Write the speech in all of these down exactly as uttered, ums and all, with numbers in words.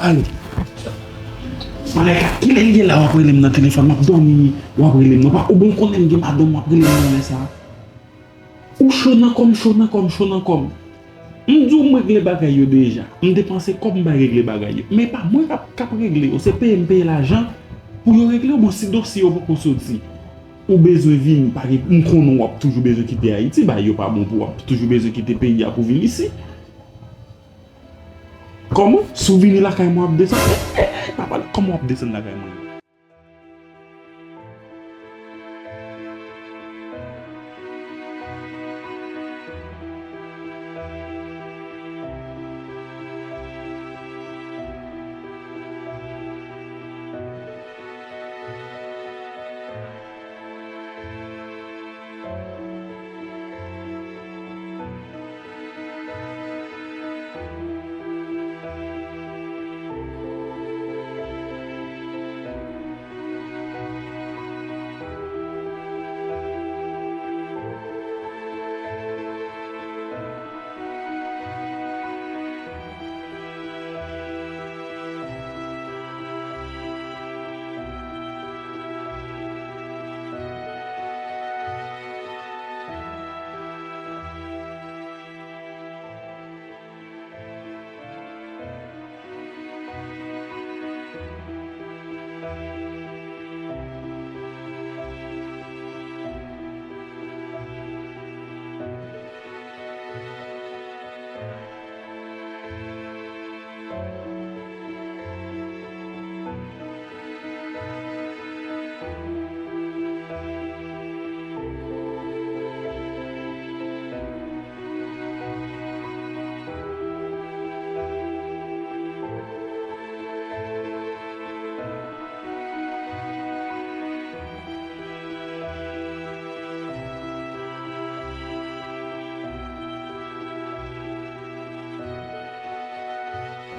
Ay. Malèka, kilè l ye la w ap rele m nan telefòn? M ap dòmi, w ap rele m nan. Ou bon konnen m gen madanm, w ap rele m nan lè sa. Ou cho nan kò m, cho nan kò m, cho nan kò m. M di w m regle bagay yo deja. M depanse kòb m bay regle bagay yo. Men pa mwen k ap, k ap regle yo. Se peye m peye lajan pou yo regle yo. Bon, si dosye yo poko soti, ou bezwen vini, pa gen, m konnen w ap toujou bezwen kite Ayiti. Bagay yo pa bon pou w ap toujou bezwen kite peyi a pou vin isi. Kòman? Si w vini lakay mwen, w ap desann? Eh, eh, eh, pa pale. Kòman w ap desann lakay mwen?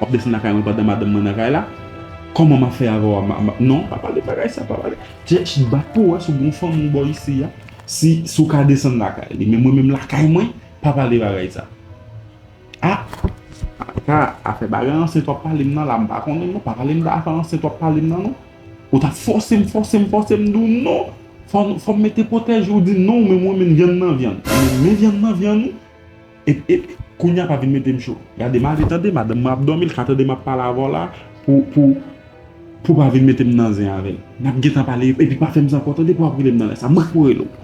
W ap desann lakay mwen pandan madanm mwen nan kay la? Kòman m ap fè avè w? Non, pa pale bagay sa, pa pale. Just bat pou wè si w gon fanmi w bò isi a. Si, si w ka desann lakay li. Men mwen menm lakay mwen, pa pale bagay sa. Ah! Ka afè bagay ansent w ap pale m nan la, m pa konnen non, pa pale m de afè ansent w ap pale m nan non. Ou t ap fòse m, fòse m, fòse m di w non. Fò, fò m mete pwotèje, ou di non, men mwen menm vyann nan vyann. Men, men vyann nan vyann ou. E, e, kounye a pa vin mete m cho. Gade m ale tande, madanm mwen ap dòmi, l ka tande m ap pale avè w la, pou, pou, pou pa vin mete m nan zen avè l. N ap gentan pale, epi pa fè m zankò tande, pou w ap rele m nan lè sa. Mwen k pou rele w.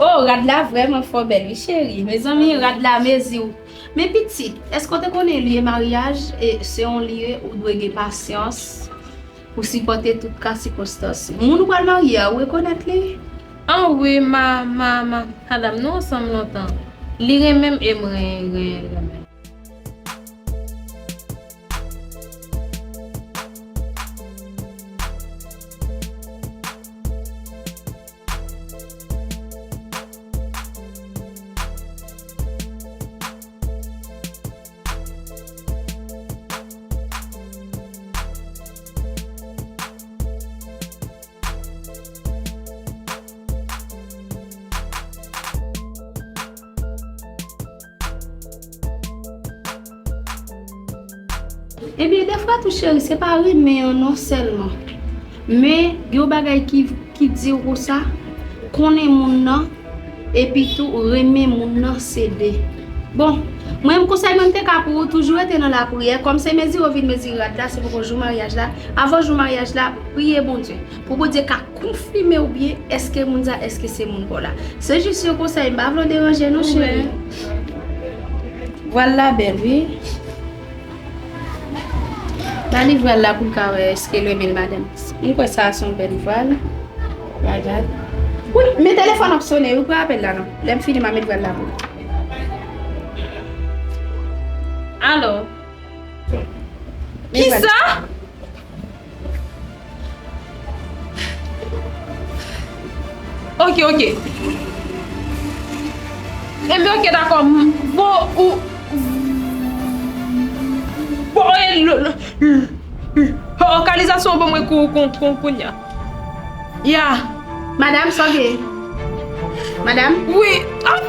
Oh, rad la vrèman fò bèl wi cheri. Mezanmi, rad la mezi w. Men pitit, èske w te konnen lye maryaj e se yon lye ou dwe gen pasyans pou sipòte tout ka sikonstans? Moun ou pral marye a, ou rekonèt li? An wi, ma, ma, ma, madanm, nou ansanm lontan. Li renmen m e mwen ren-, ren-, renmen l. Ebyen, defwa tou cheri, se pa renmen an non sèlman. Men, gen yon bagay ki, ki di w konsa, konnen moun nan, epi tou renmen moun nan, se de. Bon, mwen menm konsèy mwen m te ka pou ou, toujou rete nan lapriyè, kòm se mezire w vin mezire rad la, se poko jou maryaj la, avan jou maryaj la, priye Bondye. Pou Bondye ka konfime w byen, èske moun sa, èske se moun pa w la. Se jis yon konsèy, m pa vle w deranje non, cheri. Vwal la bèl, wi. Ba li vwal la pou l ka wè èske l renmen l, madanm. M kwè sa a se yon bèl vwal. Bagay. Wi, men telefòn ap sonnen, wi, pran apèl la non. Lè m fini, m a met vwal la pou ou. Alo? Kisa? Ok, ok. Enben, ok, dakò. Bon, ou, bon, e, lo, lo, lo, lokalizasyon ban mwen kou, kou, kou, kounye a. Ya. Madanm, sa w gen? Madanm? Wi.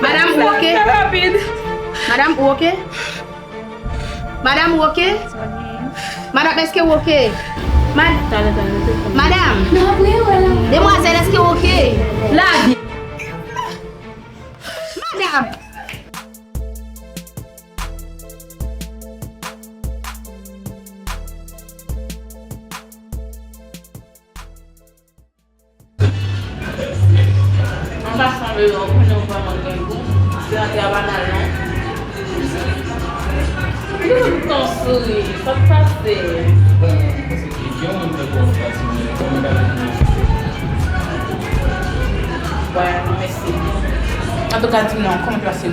Madanm, ou ok? Trè rapid. Madanm, ou ok? Madam, ou oke? Madam, èske ou oke? Mad- Talè, talè, telefòn. Madam! Demwazèl, èske ou oke? Lage! Madam! An pasan, bebe, ou konnen ou vrèman gen gou. Se antre a banal, non? Poukisa w tout tan w souri? Sa k pase? Paske gen yon moun tankou w an fas mwen, kòman w ka vin jwenn? Wè, mèsi. Antouka, di m non, kòman w plase?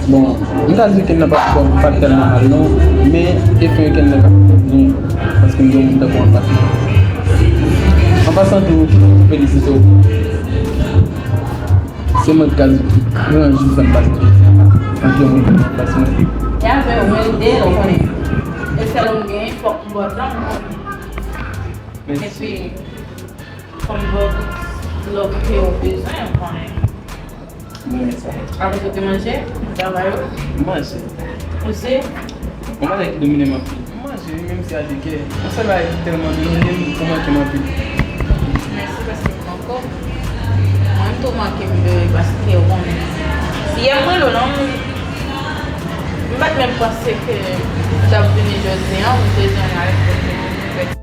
Bon, m ka di ke nan pa, pa tèlman mal non, men e fè ke nan ka byen, paske m gen yon moun tankou an fas mwen. An pasan tou, m felisite w. Se mwen k ka di ki gran jou sa m pase jodi a, an gen yon moun tankou an fas mwen. E avè w, mwen ede w, konnen. E sèl ou m genyen, fòk m ba w tan, konnen. Epi, fò m ba w tout love ke w bezwen, konnen. Mwen sa. Apre sa, ou te manje? Travay ou? M manje. Ou se? Yon bagay ki domine m anpil. M manje, wi, menm si a de kè. Yon sèl bagay ki tèlman domine m, ou manke m anpil. Mèsi paske m manke w. Mwen tou manke m de, paske ou konnen. Yè m rele w non, m pa t menm panse ke m t ap vini jodi a, m te jwenn avèk ou.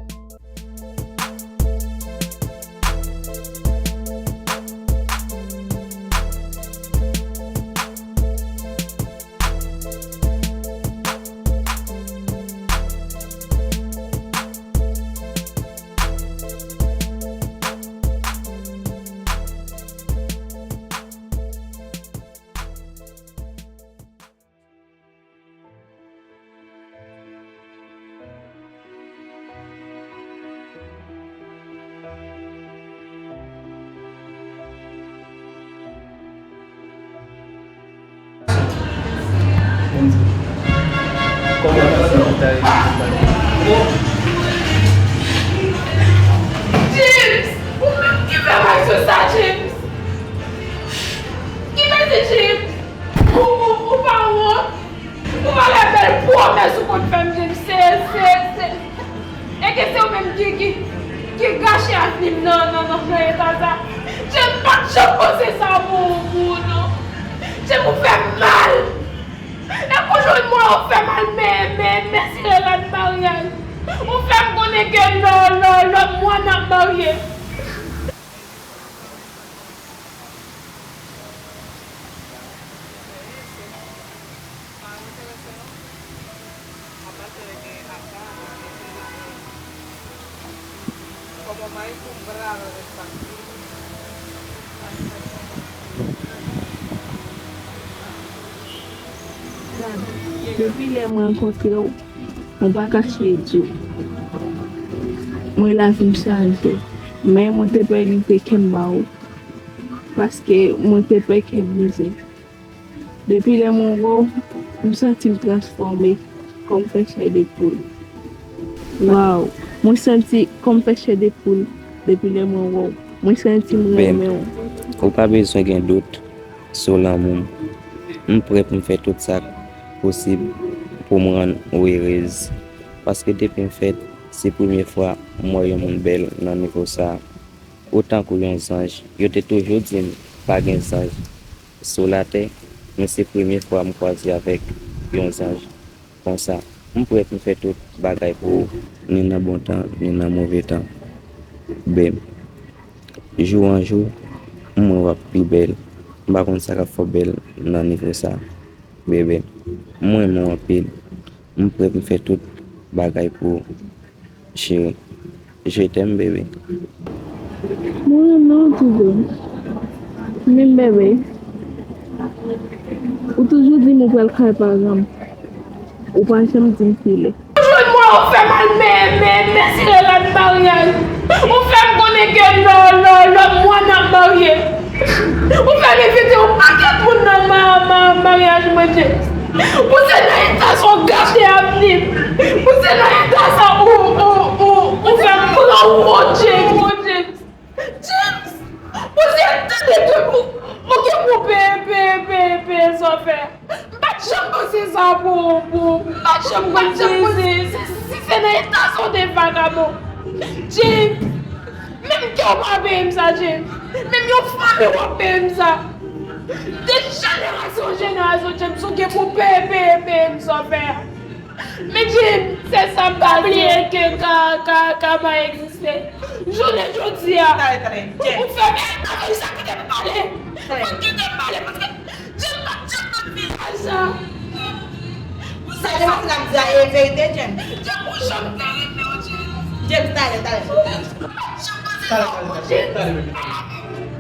James! Ou menm ki fè m aksyon sa, James? Ki mèsi, James? Ou, ou, ou pa wont? Ou pa wè bèl pwomès ou konn fè m, James? Se, se, se, e ke se ou menm ki, ki, ki gache avni m nan, nan, nan, nan eta sa. James, m pa t janm panse sa pou, pou ou, non. James, ou fè m mal. E pou jwenn mwen, ou fè m mal, men, men, men, se rad maryaj. Ou fè m konnen ke lò, lò, lòt mwa n ap marye. Depi lè m rankontre w, mwen pa kache di w. Mwen lavi m chanje. Men mwen te pè livre kè m ba w. Paske mwen te pè kè m brize. Depi lè mwen wè w, m santi m transfòme, kò m fè chè de poul. Waw, mwen santi kò m fè chè de poul depi lè mwen wè w. Mwen santi m renmen w. Ou pa bezwen gen dout sou lanmou m. M prè pou m fè tout sa k posib pou m rann ou erez. Paske depi m fèt, se premye fwa m wè yon moun bèl nan nivo sa a. Ou tankou yon zanj. Yo te toujou di m pa gen zanj sou latè, men se premye fwa m kwaze avèk yon zanj konsa. M prè pou m fè tout bagay pou ou, ni nan bon tan, ni nan move tan. Bebe, jou an jou, m wè w ap pi bèl. M pa konn sa k ap fè w bèl nan nivo sa. Bebe, m renmen w anpil. M prè pou m fè tout bagay pou ou, cheri. Je t'aime, bebe. Mwen renmen w tou, bebe. Men, bebe, ou toujou di m ou pral kay paran m. Ou pa janm di m kilè. Ou jwenn mwen, ou fè mal, men, men, men, se rad maryaj. Ou fè m konnen ke lò, lò, lòt mwa n ap marye. Ou fè m envite yon pakèt moun nan ma-, ma-, maryaj mwen, James. Pou se nan eta sa w gate avni m. Pou se nan eta sa ou, ou, ou, ou fè m pran wont, James, wont, James. James! Pou se tande ke pou, ou gen pou peye, peye, peye, peye sa w fè. M pa t Janm panse sa pou, pou, m pa janm, m pa janm panse, si, si se nan eta sa w te vagabon. James, menm kè w pa peye m sa, James. Menm yon fanmi w ap peye m sa. De jenerasyon an jenerasyon, James, ou gen pou peye, peye, peye m sa w fè a. Men James, se sa m pa bliye ke ka, ka, ka pa egziste. Jounen jodi a, ou fè bèl bagay sa, kite m pale. Ou kite m pale, paske James pa janm nan vizaj sa. Sa James ap di a e verite, James. James, ou janm te renmen w, James. James, talè, talè. Talè, talè, talè, talè, baby.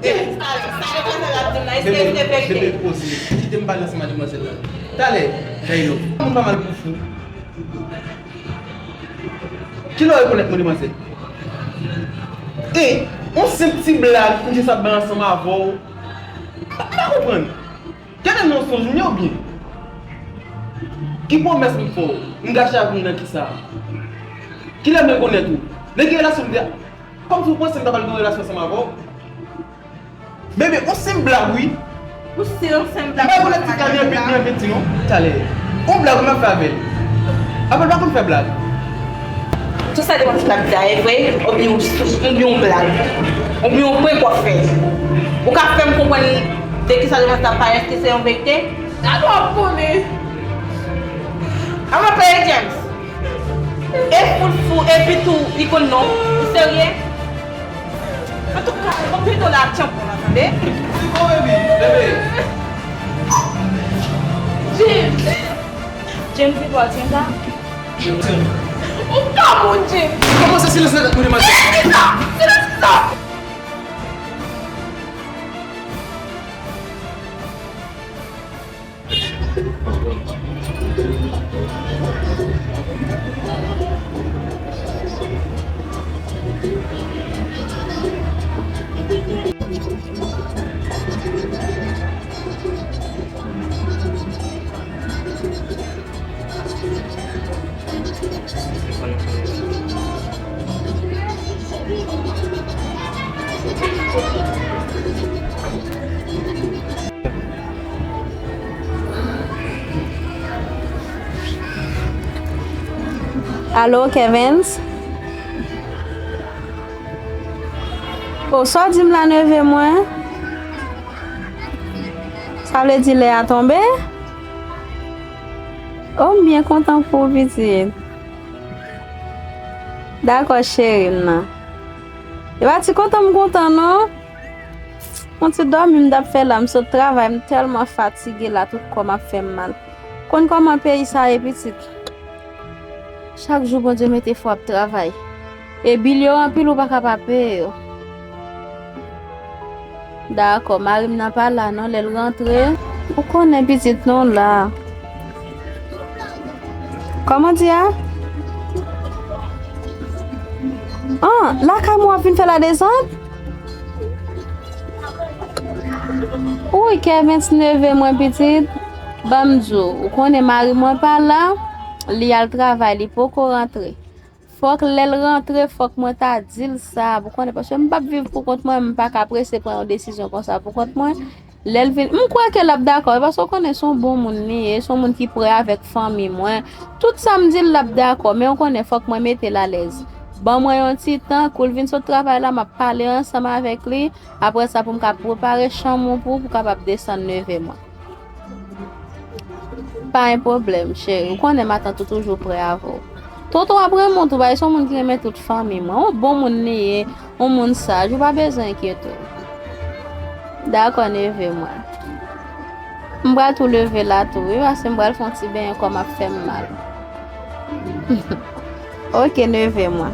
James, talè, talè, sa l ap di m nan, èske se verite? Bebe, poze. Kite m pale ansanm ak demwazèl la. Talè, Daylo. Moun pa mal pou fou. Kilè w rekonèt mwen, demwazèl? E, yon senp ti blag, m jis ap bay ansanm avè w. M pa konprann. Kèlè nan sonj mwen oubyen? Ki pwomès m fè w? M gache avè w nan kisa? Kilè m rekonèt ou? Nan ki relasyon m te? Kòmsi w panse m ta pral gen yon relasyon ansanm avè w? Bebe, yon senp blag, wi. Ou se yon senp blag. M pa rekonèt ti Kanye anpil, li anpil ti non. Talè. Yon blag, m ap fè avè l. Apre l pa konn fè blag. Tout sa depann si l ap di a e vre, oubyen yon, oubyen yon blag, oubyen yon prank w ap fè. Ou ka fè m konprann de kisa depann si l ap pale, èske se yon verite? Gade w ap konnen. An m ap pale James. E fout fou, epi tou, li konn non. Ou serye? Antouka, mwen pito la ak tyanpon la, tande? Li bon, baby, bebe. James. James, li bon, tyanpon. Ou ka moun, James. Kòman se silans nan tèt mwen, demwazèl? Silans sa! Silans sa! Alo, Kevens? O, sa w di m la neve mwen? Sa vle di lè a tonbe? O, m byen kontan pou ou, pitit. Dakò, cheri m nan. E pa ti kontan m kontan, non. Yon ti dòmi m t ap fè la, m sot travay, m tèlman fatige la, tout kò m ap fè m mal. Konn kòman peyi sa ye, pitit? Chak jou Bondye mete fò ap travay. E bil yo anpil, ou pa ka pa peye yo. Dakò, mari m nan pa la non, lè l rantre. Ou konnen pitit nou la. Kòman di a? An, lakay mwen w ap vin fè ladezòd? Wi, Kevens neve mwen pitit. Ban m di w, ou konnen mari mwen pa la, li al travay, li poko rantre. Fòk lè l rantre, fòk mwen ta di l sa, pou konnen, paske m p ap viv pou kont mwen, m pa ka prese pran yon desizyon konsa pou kont mwen. Lè l vin, m kwè ke l ap dakò, paske w konnen se yon bon moun li ye, se yon moun ki prè avèk fanmi mwen. Tout sa m di l, l ap dakò, men w konnen, fòk mwen mete l alèz. Ban mwen yon ti tan, kou l vin sot travay la, m ap pale ansanm avèk li. Apre sa, pou m ka prepare chanm ou pou, pou w kapab desann neve mwen. Pa gen pwoblèm, cheri. Ou konnen matant ou toujou prè avè w. Tonton ap renmen w tou, paske se yon moun ki renmen tout fanmi mwen. Yon bon moun li ye, yon moun saj. Ou pa bezwen enkyete w. Dakò, neve mwen. M pral tou leve la tou, wi, paske m pral fè yon ti benyen, kò m ap fè m mal. Ok, neve mwen.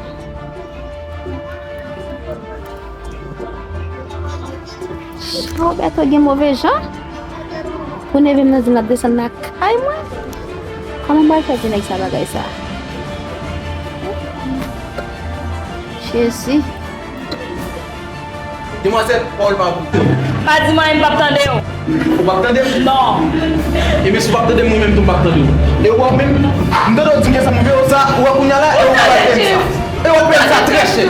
Roberto gen move jan. Pou neve m nan di m l ap desann lakay mwen. Kòman m pral fè di nèg sa bagay sa? Jezi. Demwazèl, pawòl pa pou. Pa di m anyen, m p ap tande w. Ou p ap tande m? Non. Ebyen, si w p ap tande m, mwen menm tou, m p ap tande w. E ou wè menm, m tande w di m gen sa move sa, ou wè kounye a la, e ou pa peye m sa. E ou peye m sa trè chè.